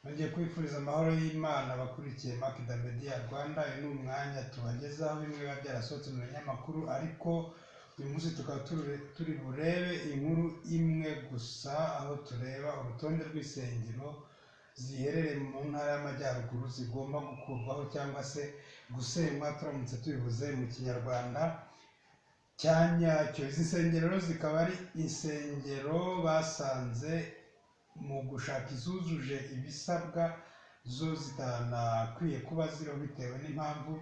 Nongeye kwifuriza amahoro y'Imana abakurikiye Makida Media Rwanda. Uyu ni umwanya tubagezaho bimwe biba byarasohotse mu binyamakuru, ariko uyu munsi tukaba turi burebe inkuru imwe gusa, aho tureba urutonde rw'insengero ziherereye mu ntara y'Amajyaruguru zigomba gukurwaho cyangwa se gusenywa, turamutse tubivuze mu Kinyarwanda cya nyacyo. Izi nsengero rero zikaba ari insengero basanze mu gushaka izujuje ibisabwa zo zitanakwiye kuba ziriho bitewe n'impamvu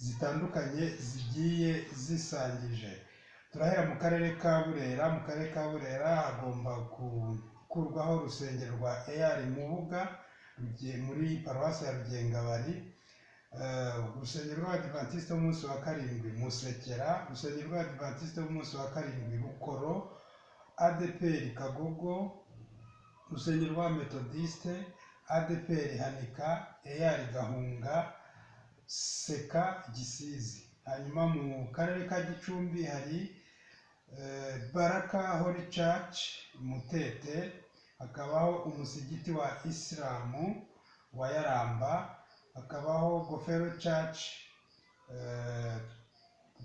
zitandukanye zigiye zisangije. Turahera mu karere ka Burera. Mu karere ka Burera hagomba gukurwaho urusengero rwa EAR Mubuga muri paruwasi ya Rugengabari, urusengero rw'Abadivantisite b'umunsi wa karindwi Musekera, urusengero rw'Abadivantisite b'umunsi wa karindwi Rukoro, ADEPR Kagogo, urusengero rwa Methodiste, ADEPR Hanika, EAR Gahunga, Seka Gisizi. Hanyuma mu karere ka Gicumbi hari Baraka Holy Church Mutete, hakabaho umusigiti wa Isilamu wa Yaramba, hakabaho Gofero Church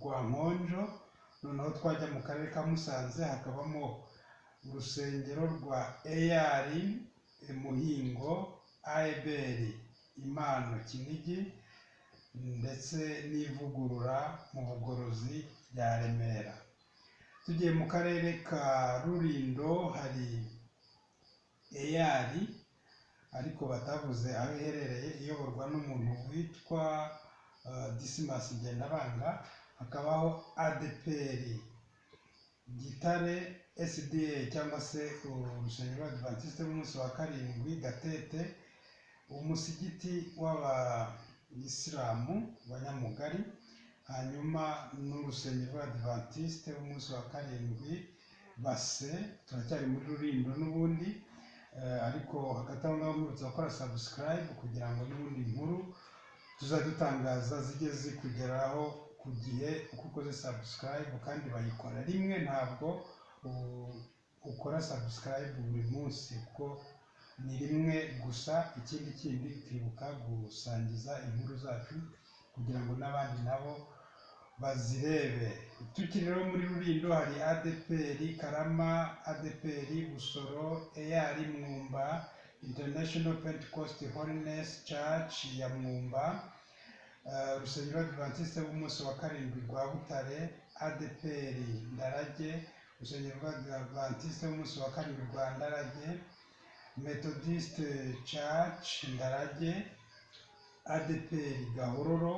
Rwankonjo. Noneho twajya mu karere ka Musanze hakabamo urusengero rwa EAR Muhingo, AEBR Impano Kinigi, ndetse n'ivugurura mu bugorozi rya Remera. Tugiye mu karere ka Rulindo hari EAR ariko batavuze aho iherereye, iyoborwa n'umuntu witwa Dismas Ngendabanga. Hakabaho ADEPR Gitare SDA cyangwa se urusengero rw'Abadivantisite b'umunsi wa karindwi Gatete, umusigiti w'Abayisilamu wa Nyamugari, hanyuma n'urusengero rw'Abadivantisite b'umunsi wa karindwi Base. Turacyari muri Rulindo n'ubundi, ariko hagati aho ngaho nkwibutsa gukora subscribe kugira ngo n'ubundi inkuru tuzadutangaza zijye zikugeraho ku gihe uko ukoze subscribe, kandi bayikora rimwe, ntabwo ukora subscribe buri munsi kuko ni rimwe gusa. Ikindi kindi ukibuka gusangiza inkuru zacu kugira ngo n'abandi nabo bazirebe. Tukiri rero muri Rulindo hari ADEPR Karama, ADEPR Busoro, EAR Mwumba, International Pentecost Holiness Church ya Mwumba, urusengero rw'Abadivantisite b'umunsi wa karindwi rwa Butare, ADEPR Ndarage, urusengero rw'Abadivantisite b'umunsi wa karindwi rwa Ndarage, Methodist Church Ndarage, ADEPR Gahororo,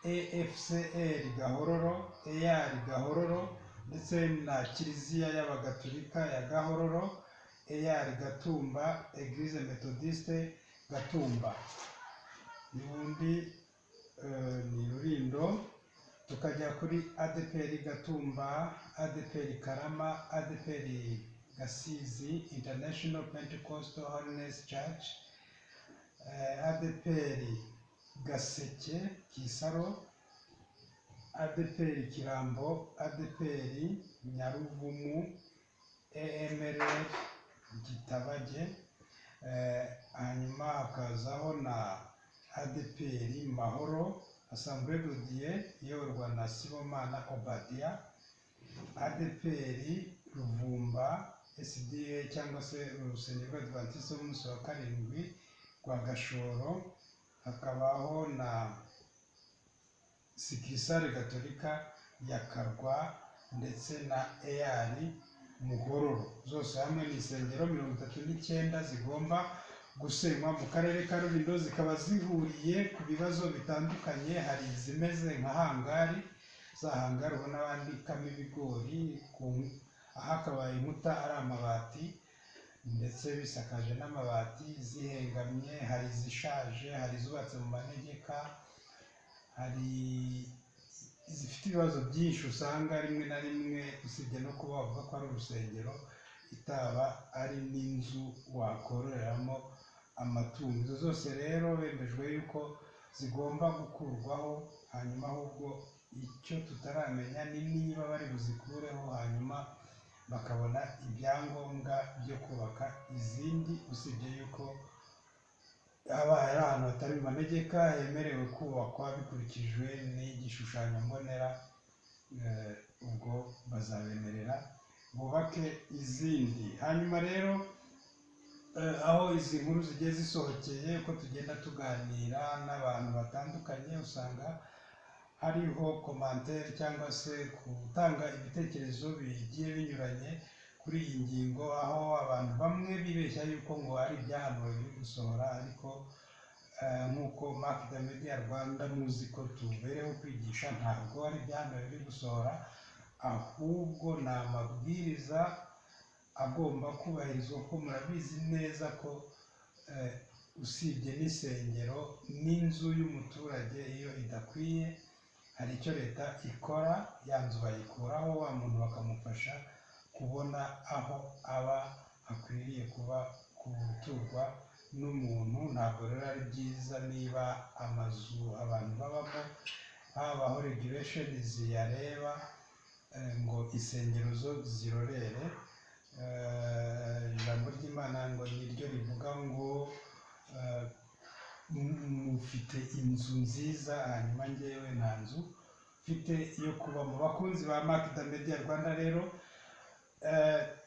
AFCR Gahororo, EAR Gahororo, ndetse na Kiliziya y'Abagatulika ya Gahororo, EAR Gatumba, Eglise Methodiste Gatumba. N'ubundi ni Rulindo. Tukajya kuri ADEPR Gatumba, ADEPR Karama, ADEPR Gasizi, International Pentecostal Holiness Church, ADEPR Gaseke Kisaro, ADEPR Kirambo, ADEPR Nyaruvumu, EMRR Gitabage, hanyuma hakazaho na ADEPR Mahoro, Assemblée de Dieu iyoborwa na Sibomana Obadia, ADEPR Ruvumba SDA cyangwa se urusengero rw'Abadivantisite b'umunsi wa karindwi rwa Gashoro, hakabaho na Sikirisare Gatolika ya Karwa ndetse na EAR Muhororo. Zose hamwe ni insengero 39 zigomba gusenywa mu karere ka Rulindo, zikaba zihuriye ku bibazo bitandukanye. Hari izimeze nka hangari, za hangari ubona bandikamo ibigori, ahakabaye inkuta ari amabati ndetse bisakaje n'amabati, zihengamye. Hari izishaje, hari izubatse mu manegeka, hari zifite ibibazo byinshi usanga rimwe na rimwe usibye no kuba wavuga ko ari urusengero itaba ari n'inzu wakororeramo amatungo. Izo zose rero bemejwe yuko zigomba gukurwaho, hanyuma ahubwo Icyo tutaramenya ni niba bari buzikureho hanyuma bakabona ibyangombwa byo kubaka izindi, usibye yuko habaye ari ahantu hatari mu manegeka hemerewe kubakwa bikurikijwe n'igishushanyo mbonera, ubwo bazabemerera bubake izindi. Hanyuma rero aho izi nkuru zigiye zisohokeye, uko tugenda tuganira n'abantu batandukanye, usanga hariho commentaire cyangwa se gutanga ibitekerezo bigiye binyuranye kuri iyi ngingo, aho abantu bamwe bibeshya yuko ngo ari ibyahanuwe biri gusohora. Ariko nk'uko Mark the Media Rwanda muzi ko tubereho kwigisha, ntabwo ari ibyahanuwe biri gusohora, ahubwo ni amabwiriza agomba kubahirizwa, kuko murabizi neza ko usibye n'insengero n'inzu y'umuturage iyo idakwiye hari icyo leta ikora, ya nzu bayikuraho, wa muntu bakamufasha kubona aho aba akwiriye kuba guturwa n'umuntu. Ntabwo rero ari byiza niba amazu abantu babamo habaho regulation ziyareba, ngo insengero zo zirorere. Ijambo ry'Imana ngo niryo rivuga ngo mufite inzu nziza, hanyuma njyewe nta nzu mfite yo kubamo. Bakunzi ba Mark the Media Rwanda rero,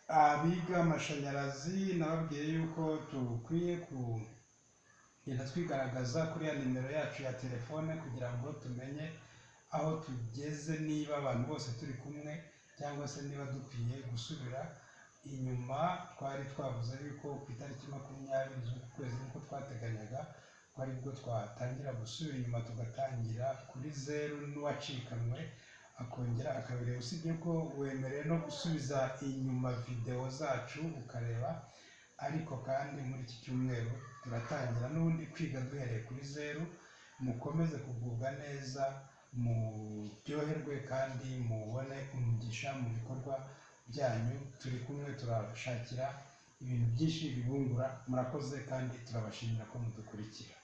abiga amashanyarazi nababwiye yuko dukwiye kugenda twigaragaza kuri ya nimero yacu ya telefone kugira ngo tumenye aho tugeze, niba abantu bose turi kumwe cyangwa se niba dukwiye gusubira inyuma. Twari twavuze yuko ku itariki 20 z'uku kwezi, nk'uko twateganyaga, ko aribwo twatangira gusubira inyuma tugatangira kuri zeru, n'uwacikanwe akongera akabireba. Usibye ko wemerewe no gusubiza inyuma videwo zacu ukareba, ariko kandi muri iki cyumweru turatangira n'ubundi kwiga duhereye kuri zeru. Mukomeze kugubwa neza, muryoherwe kandi mubone umugisha mu bikorwa byanyu. Turi kumwe, turabashakira ibintu byinshi bibungura. Murakoze kandi turabashimira ko mudukurikira.